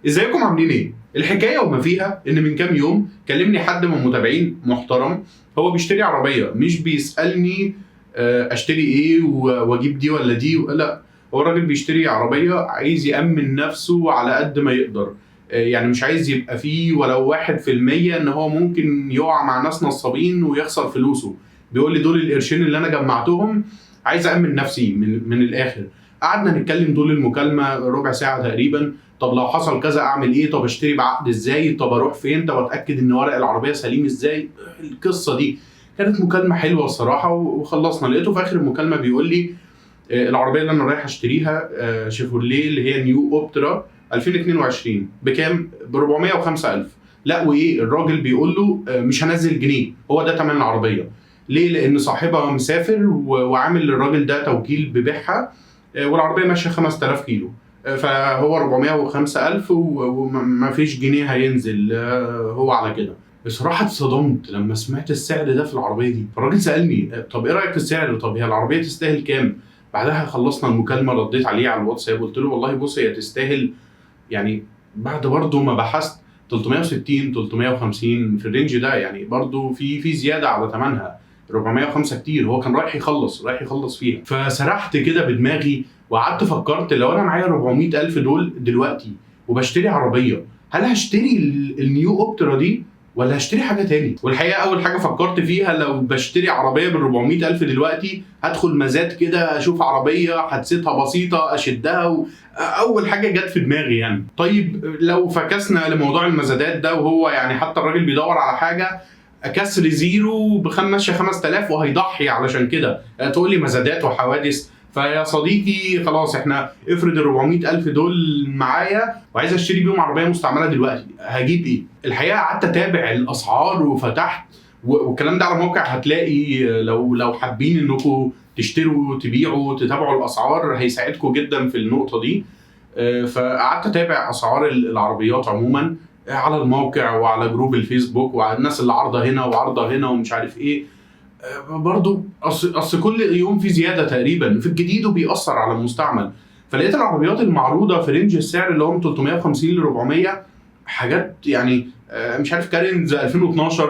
ازيكم عاملين ايه؟ الحكاية وما فيها ان من كام يوم كلمني حد من المتابعين محترم، هو بيشتري عربيه، مش بيسالني اشتري ايه واجيب دي ولا دي، لا هو الراجل بيشتري عربية عايز يامن نفسه على قد ما يقدر، يعني مش عايز يبقى فيه ولو 1% ان هو ممكن يقع مع ناس نصابين ويخسر فلوسه. بيقول لي دول القرشين اللي انا جمعتهم عايز امن نفسي من الاخر. قعدنا نتكلم طول المكالمة ربع ساعة تقريبا، طب لو حصل كذا اعمل ايه، طب اشتري بعقد ازاي، طب اروح فين، طب اتاكد ان ورق العربية سليم ازاي. القصة دي كانت مكالمة حلوة الصراحة وخلصنا. لقيته في اخر المكالمة بيقول لي العربية اللي انا رايح اشتريها شيفورليه اللي هي نيو اوبترا 2022 بكام؟ ب 405,000. لا وايه، الراجل بيقول له مش هنزل جنيه، هو ده ثمن العربية. ليه؟ لان صاحبها مسافر وعامل للراجل ده توكيل ببيعها، والعربية ماشية 5000 كيلو، فهو 405,000 وما فيش جنيه هينزل، هو على كده. بصراحة اتصدمت لما سمعت السعر ده في العربية دي. فالراجل سألني طب ايه رأيك في السعر، طب هي العربية تستاهل كام؟ بعدها خلصنا المكالمة، رديت عليه على الواتساب قلت له والله بص هي تستاهل، يعني بعد برضه ما بحثت 360 350 في ال range ده، يعني برضه في زيادة على ثمنها، 405 كتير. هو كان رايح يخلص فيها. فسرحت كده بدماغي وقعدت فكرت لو انا معايا 400,000 دول دلوقتي وبشتري عربية، هل هشتري النيو اوبترا دي ولا هشتري حاجة تاني؟ والحقيقة اول حاجة فكرت فيها لو بشتري عربية بال 400,000 دلوقتي هدخل مزاد كده اشوف عربية حادثتها بسيطة اشدها، اول حاجة جت في دماغي يعني. طيب لو فكسنا لموضوع المزادات ده، وهو يعني حتى الراجل بيدور على حاجة كسر zero بخمسة 5000 وهيضحي علشان كده، تقول لي مزادات وحوادث؟ فيا صديقي خلاص احنا افرض ال 400,000 دول معايا وعايز اشتري بيهم عربية مستعملة دلوقتي، هجيب ايه؟ الحقيقة قعدت اتابع الاسعار وفتحت والكلام ده على موقع هتلاقي لو حابين انكم تشتروا تبيعوا تتابعوا الاسعار هيساعدكم جدا في النقطة دي. فقعدت اتابع اسعار العربيات عموما على الموقع وعلى group الفيسبوك وعلى الناس اللي عارضه هنا وعارضه هنا ومش عارف ايه. برضو اصل كل يوم في زيادة تقريبا في الجديد وبيأثر على المستعمل. فلقيت العربيات المعروضة في range السعر اللي هو من 350 ل 400 حاجات يعني، مش عارف كارينز 2012،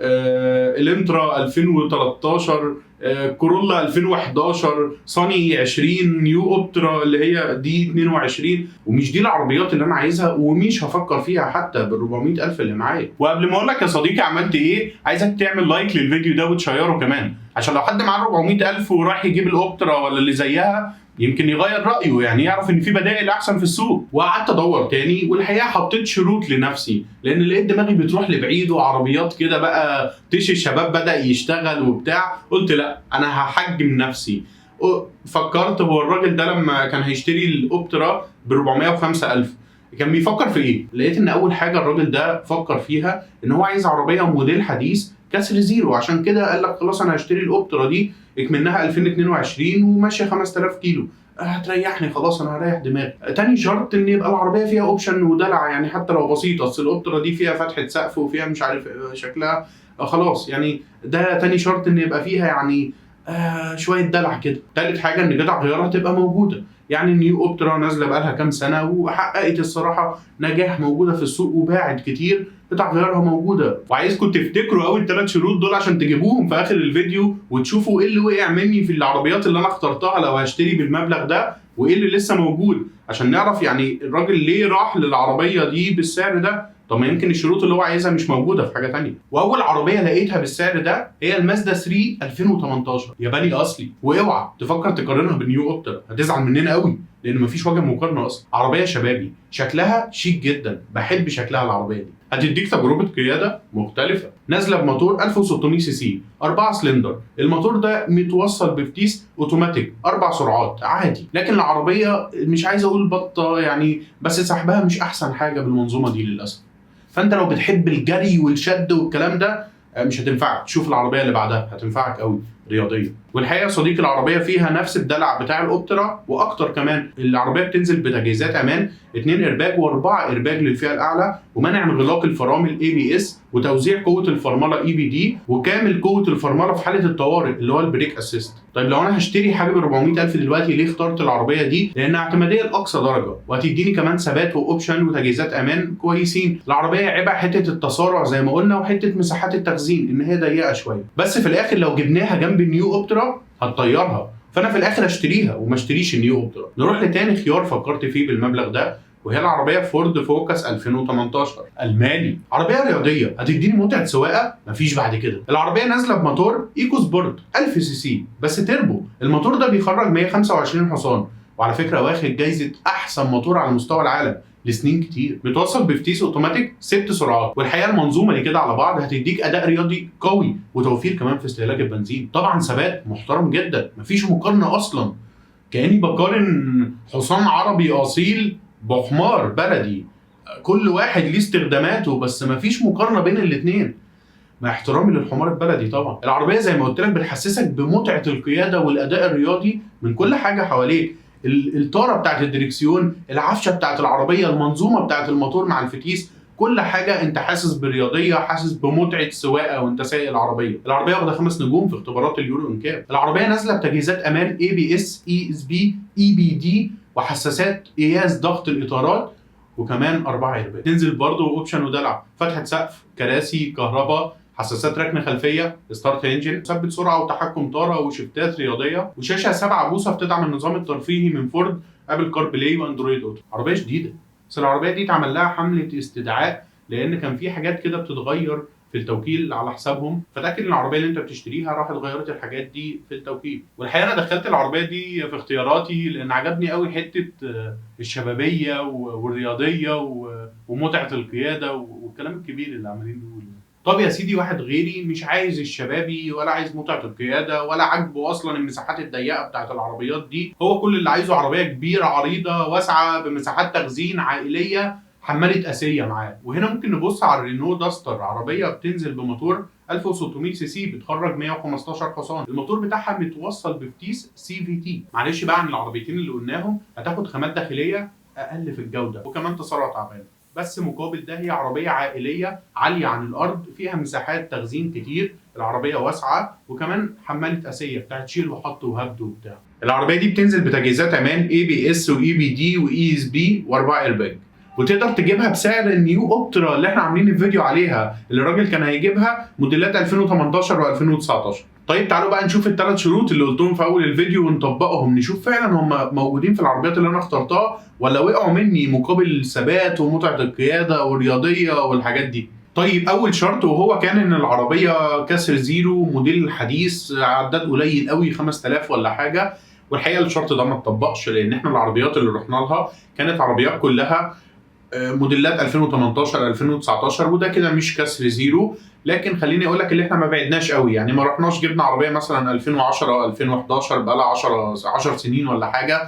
الانترا 2013، كورولا 2011، صاني 20، نيو اوبترا اللي هي دي 22. ومش دي العربيات اللي انا عايزها ومش هفكر فيها حتى بال 400,000 اللي معايا. وقبل ما اقول لك يا صديقي عملت ايه، عايزك تعمل like للفيديو ده وتشيره كمان، عشان لو حد معاه 400,000 وراح يجيب الاوبترا ولا اللي زيها يمكن يغير رايه، يعني يعرف ان في بدائل احسن في السوق. وقعدت ادور تاني، والحقيقة حطيت شروط لنفسي لان لقيت دماغي بتروح لبعيد وعربيات كده بقى تيش الشباب بدا يشتغل وبتاع. قلت لا انا هحجم نفسي. فكرت هو الراجل ده لما كان هيشتري الاوبترا ب 405,000 كان بيفكر في ايه؟ لقيت ان اول حاجة الراجل ده فكر فيها ان هو عايز عربية موديل حديث كسر zero، عشان كده قال لك خلاص انا هشتري الاوبترا دي اكمنها 2022 وماشية 5000 كيلو، هتريحني خلاص انا هريح دماغي. تاني شرط ان يبقى العربية فيها option ودلع، يعني حتى لو بسيط، اصل الاوبترا دي فيها فتحه سقف وفيها مش عارف شكلها، خلاص يعني ده تاني شرط ان يبقى فيها يعني شوية دلع كده. تالت حاجة ان قطع غيارها تبقى موجودة، يعني النيو اوبترا نازله بقالها كام سنة وحققت الصراحة نجاح، موجودة في السوق وباعت كتير، قطع غيارها موجودة. وعايزكم تفتكروا قوي الثلاث شروط دول عشان تجيبوهم في اخر الفيديو وتشوفوا ايه اللي وقع مني في العربيات اللي انا اخترتها لو هشتري بالمبلغ ده وايه اللي لسه موجود، عشان نعرف يعني الراجل ليه راح للعربية دي بالسعر ده. طب ما يمكن الشروط اللي هو عايزها مش موجودة في حاجة تانية. واول عربية لقيتها بالسعر ده هي المازدا 3 2018 ياباني اصلي، واوعى تفكر تقارنها بالنيو اوبترا، هتزعل مننا قوي لان مفيش وجه مقارنة اصلا. عربية شبابي شكلها شيك جدا، بحب شكلها العربية دي، هتديك تجربه قيادة مختلفة. نازله بموتور 1600 سي سي 4 سلندر، الموتور ده متوصل بفتيس اوتوماتيك 4 سرعات عادي، لكن العربية مش عايز اقول بطه يعني، بس سحبها مش احسن حاجة بالمنظومه دي للاسف. فانت لو بتحب الجري والشد والكلام ده مش هتنفعك، تشوف العربية اللي بعدها هتنفعك قوي. رياضية. والحقيقة يا صديقي العربية فيها نفس الدلع بتاع الاوبترا واكتر كمان. العربية بتنزل بتجهيزات امان 2 ارباج و4 ارباج للفئه الاعلى، ومنع انغلاق الفرامل ABS، وتوزيع قوة الفرمله EBD، وكامل قوة الفرمله في حاله الطوارئ اللي هو ال brake assist. طيب لو انا هشتري حاجة ب 400,000 دلوقتي، ليه اخترت العربية دي؟ لانها اعتماديه لاقصى درجه، وهتديني كمان ثبات و option وتجهيزات امان كويسين. العربية عيبها حتة التسارع زي ما قلنا، وحتة مساحات التخزين ان هي ضيقه شوية، بس في الاخر لو جبناها جنب ال New Optra هتطيرها، فانا في الاخر اشتريها وما اشتريش ال New Optra. نروح لتاني خيار فكرت فيه بالمبلغ ده، وهي العربية فورد فوكس 2018 الماني، عربية رياضية هتديني متعه سواقة مفيش بعد كده. العربية نازله بموتور EcoSport 1000 سي سي بس تربو، الموتور ده بيخرج 125 حصان، وعلى فكرة واخد جايزة احسن موتور على مستوى العالم لسنين كتير. متوصل بفتيس اوتوماتيك 6 سرعات، والحقيقة المنظومة دي كده على بعض هتديك اداء رياضي قوي وتوفير كمان في استهلاك البنزين. طبعا ثبات محترم جدا، مفيش مقارنة اصلا، كاني بقارن حصان عربي اصيل بحمار بلدي، كل واحد ليه استخداماته، بس مفيش مقارنة بين الاثنين، مع احترامي للحمار البلدي طبعا. العربية زي ما قلت لك بتحسسك بمتعه القيادة والاداء الرياضي من كل حاجة حواليك، الطاره بتاعت الدريكسيون، العفشه بتاعت العربية، المنظومة بتاعت الموتور مع الفتيس، كل حاجة انت حاسس بالرياضيه، حاسس بمتعه سواقة وانت سايق العربية. العربية واخده 5 نجوم في اختبارات ال Euro NCAP. العربية نازله بتجهيزات امان ABS ESP EBD وحساسات قياس ضغط الاطارات، وكمان 4 ايرباج. تنزل برضه option ودلع، فتحه سقف، كراسي كهرباء، حساسات ركن خلفية، start engine، مثبت سرعة وتحكم طاره وشفتات رياضية، وشاشه 7 بوصه بتدعم النظام الترفيهي من فورد، Apple CarPlay و Android Auto. عربية شديدة، بس العربية دي اتعمل لها حمله استدعاء لان كان في حاجات كده بتتغير في التوكيل على حسابهم، فتاكد ان العربية اللي انت بتشتريها راحت غيرت الحاجات دي في التوكيل. والحقيقة انا دخلت العربية دي في اختياراتي لان عجبني قوي حتة الشبابية والرياضيه ومتعه القيادة والكلام الكبير اللي عمالين نقوله. طب يا سيدي، واحد غيري مش عايز الشبابي ولا عايز متعه القيادة ولا عاجبه اصلا المساحات الضيقه بتاعت العربيات دي، هو كل اللي عايزه عربية كبيرة عريضة واسعة بمساحات تخزين عائلية حماله اسيه معاه. وهنا ممكن نبص على الرينو داستر، عربية بتنزل بموتور 1600 سي سي بتخرج 115 حصان، الموتور بتاعها متوصل بفتيس CVT. معلش بقى عن العربيتين اللي قلناهم هتاخد خامات داخلية اقل في الجودة وكمان تسارع تعبان، بس مقابل ده هي عربية عائلية عالية عن الارض، فيها مساحات تخزين كتير، العربية واسعة، وكمان حماله اسيه بتاعت شيل وحط وهبد وبتاع. العربية دي بتنزل بتجهيزات امان ABS و EBD و ESP واربعة ايرباج، وتقدر تجيبها بسعر ال New Optra اللي احنا عاملين الفيديو عليها اللي الراجل كان هيجيبها موديلات 2018 و2019. طيب تعالوا بقى نشوف الثلاث شروط اللي قلتهم في اول الفيديو ونطبقهم، نشوف فعلا هم موجودين في العربيات اللي انا اخترتها ولا وقعوا مني مقابل الثبات ومتعه القيادة والرياضيه والحاجات دي. طيب اول شرط وهو كان ان العربية كسر زيرو، موديل حديث، عداد قليل قوي 5000 ولا حاجة. والحقيقة الشرط ده ما اتطبقش لان احنا العربيات اللي رحنا لها كانت عربيات كلها موديلات 2018 2019، وده كده مش كسر زيرو. لكن خليني اقول لك اللي احنا ما بعدناش قوي، يعني ما رحناش جبنا عربية مثلا 2010 او 2011 بقى لها 10 سنين ولا حاجة.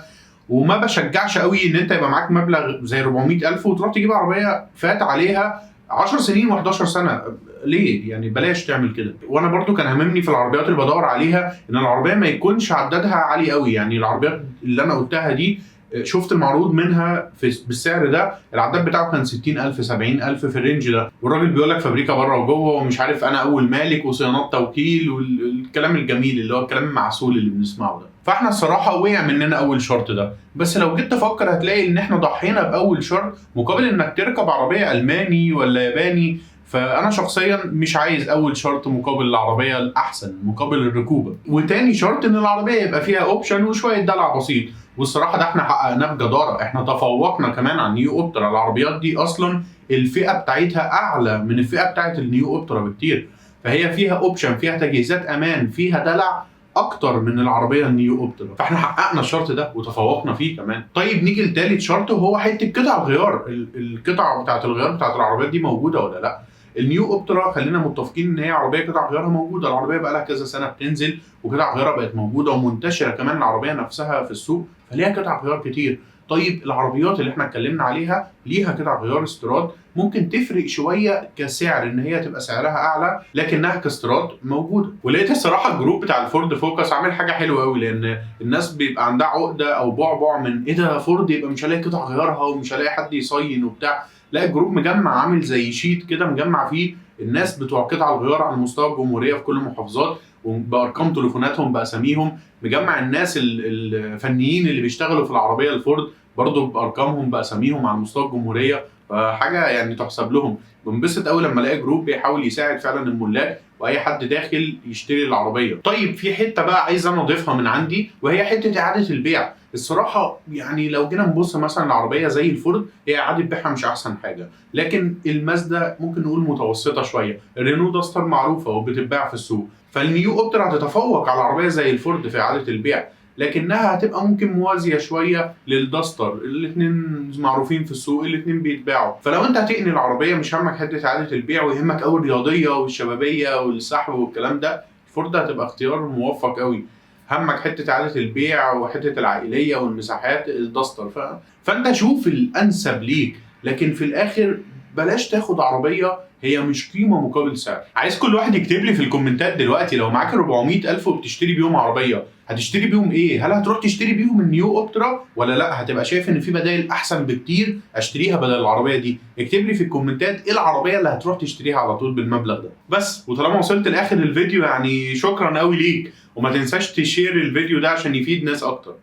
وما بشجعش قوي ان انت يبقى معاك مبلغ زي 400,000 وتروح تجيب عربية فات عليها 10 سنين و11 سنة، ليه؟ يعني بلاش تعمل كده. وانا برضو كان هممني في العربيات اللي بدور عليها ان العربية ما يكونش عددها عالي قوي، يعني العربيات اللي انا قلتها دي شفت المعروض منها في بالسعر ده العداد بتاعه كان 60,000 70,000 في ال range ده، والراجل بيقول لك فابريكا بره وجوه ومش عارف انا اول مالك وصيانات توكيل والكلام الجميل اللي هو الكلام المعسول اللي بنسمعه ده. فاحنا الصراحة وقع مننا اول شرط ده، بس لو جيت تفكر هتلاقي ان احنا ضحينا باول شرط مقابل انك تركب عربية الماني ولا ياباني. فانا شخصيا مش عايز اول شرط مقابل العربية الاحسن مقابل الركوبه. وتاني شرط ان العربية يبقى فيها option وشوية دلع بسيط، والصراحة ده احنا حققناه بجداره، احنا تفوقنا كمان عن New Optra. العربيات دي اصلا الفئة بتاعتها اعلى من الفئة بتاعت ال New Optra بكتير، فهي فيها option، فيها تجهيزات امان، فيها دلع اكتر من العربية ال New Optra، فاحنا حققنا الشرط ده وتفوقنا فيه كمان. طيب نيجي لتالت شرط وهو حتة قطع الغيار، القطع بتاعت الغيار بتاعت العربيات دي موجودة ولا لا؟ ال New Optra خلينا متفقين ان هي عربية قطع غيارها موجودة، العربية بقى لها كذا سنة بتنزل وقطع غيارها بقت موجودة ومنتشره كمان العربية نفسها في السوق، فليها قطع غيار كتير. طيب العربيات اللي احنا اتكلمنا عليها ليها قطع غيار استيراد، ممكن تفرق شوية كسعر ان هي تبقى سعرها اعلى، لكنها كاستيراد موجودة. ولقيت الصراحة ال group بتاع الفورد فوكس عامل حاجة حلوة قوي، لان الناس بيبقى عندها عقده او بعبع من ايه ده فورد يبقى مش هلاقي قطع غيارها ومش هلاقي حد يصين وبتاع. لا، ال group مجمع، عامل زي sheet كده مجمع فيه الناس بتوع قطع الغيار على مستوى الجمهورية في كل المحافظات، وبارقام تليفوناتهم باساميهم، مجمع الناس الفنيين اللي بيشتغلوا في العربية الفورد برضه بارقامهم باساميهم على مستوى الجمهورية. فحاجه يعني تحسب لهم. بنبسط قوي لما الاقي group بيحاول يساعد فعلا الملاك واي حد داخل يشتري العربية. طيب في حتة بقى عايز انا اضيفها من عندي، وهي حتة اعاده البيع. الصراحة يعني لو جينا نبص مثلا العربية زي الفورد، هي اعاده بيعها مش احسن حاجة، لكن المازدا ممكن نقول متوسطه شوية، الرينو داستر معروفة وبتتباع في السوق. فالنيو اوبترا هتتفوق على عربية زي الفورد في اعاده البيع، لكنها هتبقى ممكن موازية شوية للداستر، الاثنين معروفين في السوق، الاثنين بيتباعوا. فلو انت هتقني العربية مش همك حتة اعاده البيع، ويهمك قوي الرياضية والشبابيه والسحب والكلام ده، الفورد هتبقى اختيار موفق قوي. همك حتة اعاده البيع وحتة العائلية والمساحات، الداستر. فانت شوف الانسب ليك، لكن في الاخر بلاش تاخد عربية هي مش قيمة مقابل سعر. عايز كل واحد يكتب لي في الكومنتات دلوقتي، لو معاك 400,000 وبتشتري بيهم عربية، هتشتري بيهم ايه؟ هل هتروح تشتري بيهم النيو اوبترا ولا لا هتبقى شايف ان في بدائل احسن بكتير اشتريها بدل العربية دي؟ اكتب لي في الكومنتات ايه العربية اللي هتروح تشتريها على طول بالمبلغ ده. بس وطالما وصلت لاخر الفيديو يعني شكرا قوي ليك، وما تنساش تشير الفيديو ده عشان يفيد ناس اكتر.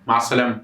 مع السلامة.